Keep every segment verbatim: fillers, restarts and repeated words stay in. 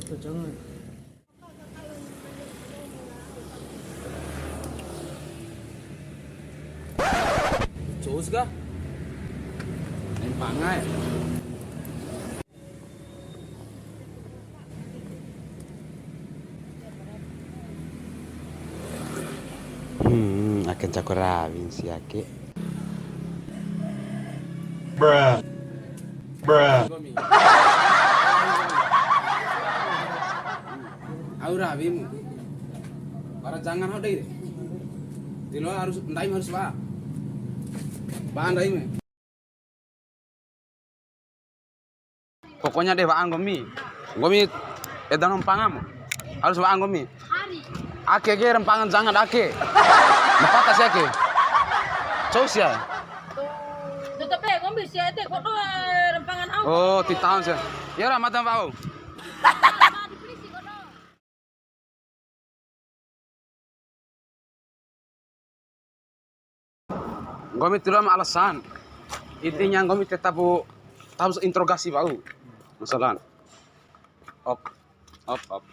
Jangan. Cus kah? Main pangai. Hmm, ake ncako rawin si ake. Bruh. Bruh. Au rawimu. Para jangan hau dei. Di luar harus, ndaim harus wa'a. Wa'a ndaim. Pokoknya deh wa'a nggomi. Nggomi eda mpangam. Harus wa'a nggomi. Ake ke ra mpangan janga ake. Mapata sia ke. Cou sia. Tetep e, nggomi sia ede kodo, eh, rempangan au. Oh, titaon sia. Ya ra mada wa'u. Nggomi tiloa ma alasan. Intinya nggomi tetap, tetap interogasi wa'u. Masalah. Op, op, op.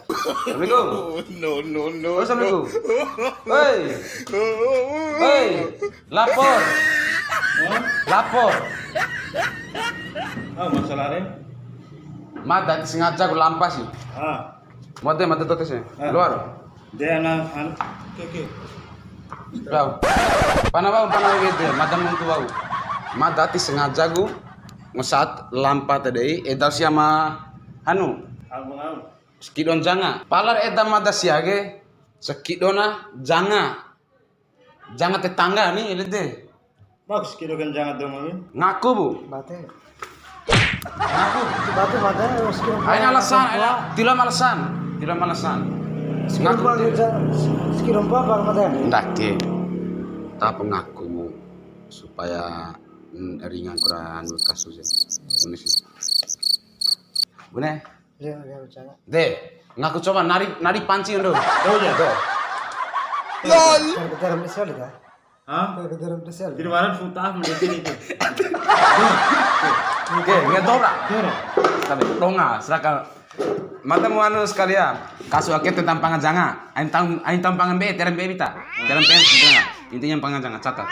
Assalamualaikum. No, no, no. Oh, assalamualaikum. Hei. Hei. Lapor. Hah? Lapor. Ah, masalah re? Mada ti sengaja ku lampa si. Ah. Mode mada tote si. Ah. Luar. De ana han. Oke, oke. Bau. Pana bau, pana bau gitu. Mada muntu bau. Mada ti sengaja ku ngesat lampa tadi. Eda sia ma hanu. Abang au. Sakidon janga. Palar eda mada sia ke. Sakidona janga. Janga tetangga ni, ele de. Bagus, kira kan janga dou, Mami. Ngaku, Bu. Bate. Ngaku. Itu bate, bate, skill. Aina alasan, aina. Tiloa ma alasan. Tiloa ma alasan. Skill. Ngaku apa, tiloa. Skill apa, apa, bate? Ndake. Tapi ngaku, Bu. Supaya, mm, ringan kurang kasus ya. Bune si. Bune. Iya, iya, percaya. De, ngaku coba nari, nari panci ndo. Oh, iya. Do. Lol. Cara kejaran Israel dah. Hah? Cara kejaran Israel. Jadi waran futa mendekin itu. Oke, nggak tahu lah. Iya. Tapi donga, seraka. Mada mu anu sekalian. Kasus ake tentang mpangan janga. Ain tam, ain tam mpangan be, terem be bita. Terem be, intinya mpangan janga, catat.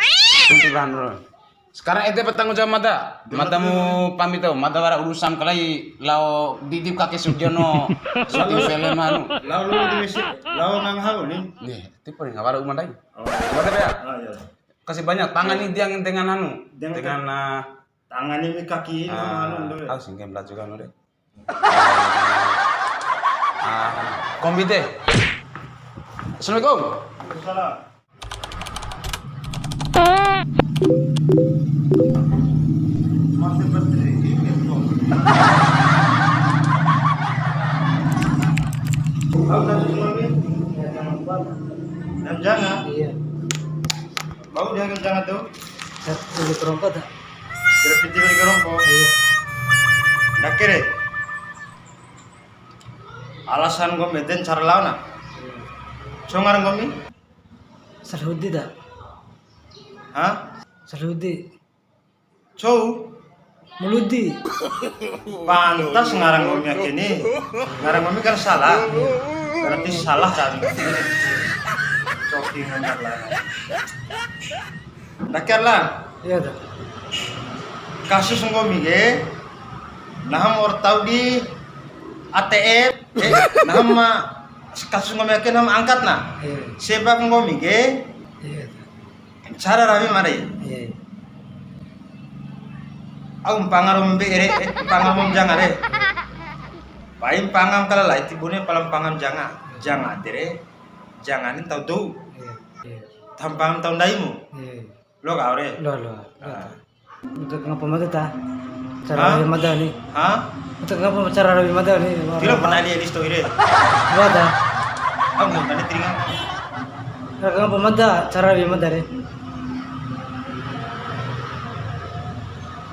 Tunti bahan dulu. Sekarang ede bertanggung jawab mada. Mada mu pamit tau, mada wara urusan kalai lao didi kake Sugiono syuting film anu. Lao lu di misi, lao nang hau ni. Nih, tipe nih, ngawara uma ndai. Oh. Mada ya? Ah, iya. Kasih banyak, tangani dia dengan anu, dengan, ah, tangani mi kaki ini, ah, anu, dulu. Au singkem bela juga anu deh. Ah, kombi de. Assalamualaikum. Waalaikumsalam. Masih berterima kasih. Tahu tak semua ni? Dan jangan. Iya. Bau dia kencang tu. Satu perompat tak? Kira piti beli kerongko. Iya. Ndake re. Alasan nggomi ede ncara laona. Iya. Cou ngaran nggomi? Salhudi ta? Hah? Salhudi. Cou? Muludi. Pantas ngaran nggomi ake ni. Ngaran nggomi kan salah. Berarti salah kan. Coki ngantar lah. Ndake Arlan. Iya, ta. Kasus nggomi ke, naha ma wa'ur tau di A T M, eh, naha ma kasus nggomi ake naha ma angkat na. Iya. Sebab nggomi ke, iya, ta. Ncara rawi mare. Iya. Au mpanga ro mbe re, eh, mpanga ro janga re. Pai mpanga ma kala lai ti bune pala mpanga ma janga. Janga ade re, janga ni ntau dou. Iya. Iya. Taha mpanga ma ntau ndaimu. Iya. Loa ka ore? Loa, loa, loa. Ah. Untuk ngapa mada ta? Hah? Cara rawi mada ni. Hah? Untuk ngapa cara rawi mada ni? Tira pernah lihat di story re? Loa ta? Aku nggak pernah teringat. Cara ngapa mada, cara rawi mada ni?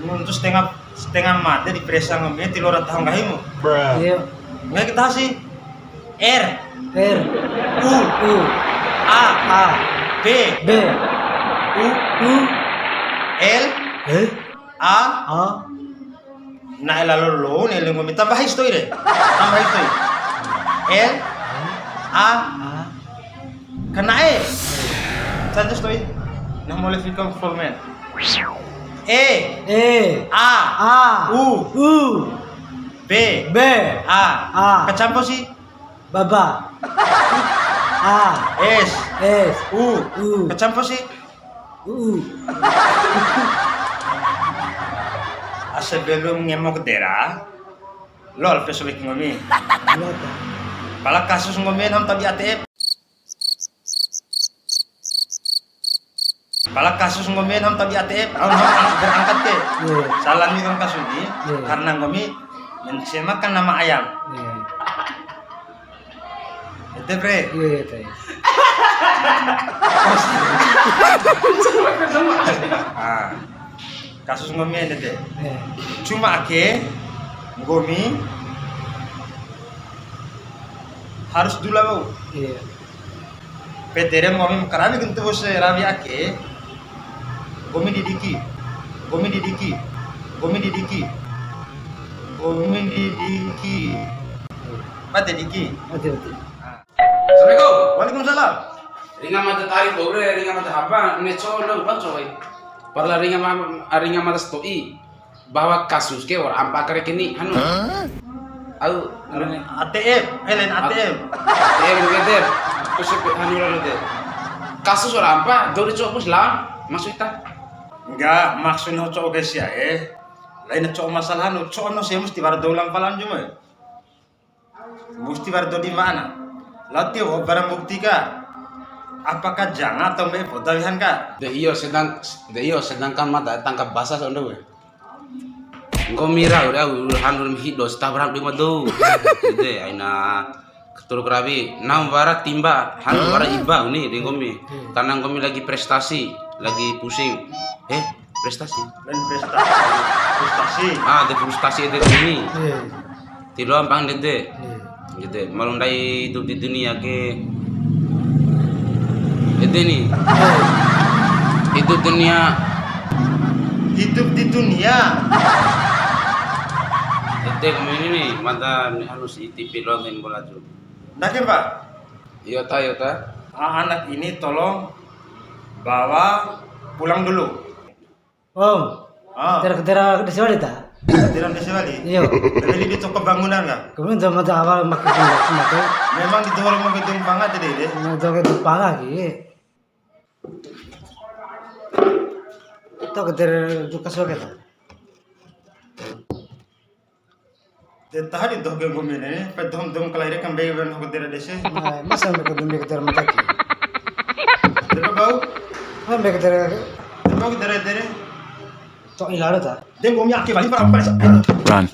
Untuk setengah, setengah mada di presa ngombe, tiloa ra taho nggahimu. Iya. Nggak kita sih. R. R. U. U. A. A. B. B. U. U. L. Eh? A. A. Na'e lalo lo ne le ngomi tambahi sato'i re. Tambahi sato'i. L A. A. Kana'e. Sanjo sato'i. Nah, mole fikam formen. E. E. A. A. U. U. B. B. A. A. Kacampo si. Baba. A. S. S. U. U. Kacampo si. U. Sebelum ngemo ke dera, lo alfe solik ngomi. Lo ta. Pala kasus ngomi nam tadi A T M. Pala kasus ngomi nam tadi A T M, au nam berangkat ke. Iya. Salah ni kan kasus ni, iya, karena ngomi mencemarkan nama ayam. Iya. Ede, Bre. Iya, iya, teh. Ah. Kasus ngomi ede, teh. Iya. Cuma ake, ngomi harus dula, bau. Iya. Pede re ngomi ma karawi kentu bose rawi ake. Ngomi didiki. Ngomi didiki. Ngomi didiki. Ngomi didiki. Mate diki. Mate, mate. Ah. Assalamualaikum. Waalaikumsalam. Ringa mata tari bore, ringa mata haba, ne colo bang coy. Parla ringa ma-, ringa mata sato'i. Bahwa kasus ke wa'ura ampa kare keni, hanu. Hah? Au, anu ni. A T M, eh, lain A T M. A T M gitu. Terus hanu lalu deh. Kasus wa'ura ampa, dou di copus lah, maksud ita? Enggak, maksudnya cowok ke sia, eh. Lain cowok masalah anu, cowok no sia mesti wara dou lam palam cuma. Musti wara dodi mana? Lao tio barang bukti ka. Apakah janga atau mbe'e poda wehan ka? De iyo sedang, de iyo sedangkan mada tangkap basah sondo we. Nggomi rau, rau, hanu hido, stabrak di madu. De, aina ketur karawi, nam wara timba, hanu wara iba ni di nggomi. Karena nggomi lagi prestasi, lagi pusing. Eh, prestasi. Lain prestasi. Frustasi. Ah, de frustasi ede ni. Iya. Tiloa mpang ndede. Iya. Ndede, malu ndai hidup di dunia ke. Ede ni. Iya. Hidup dunia. Hidup di dunia. Ede kami ini ni, mata harus I T P doang main bola tu. Ndake, Pak? Iyo ta, iyo ta. Ah, anak ini tolong bawa pulang dulu. Om, ah. Tera, tera desa wali ta? Tera desa wali? Iyo. Beli di toko bangunan ka? Kemudian zaman tu awal makin mati. Memang di doho mau gedung pangan tadi deh. Mau doho gedung pangan ki. Toko tera duka soke ta? De taha di doho ke nggomi ne, pe dom dom kalai re kambe ben ho dera dese. Nah, masa mbe ke dumbe ke dera mataki. Dera bau? Ah, mbe ke dera. Dera bau ke dera dere. Tok ilalo ta? De nggomi ake bali para apa? Run.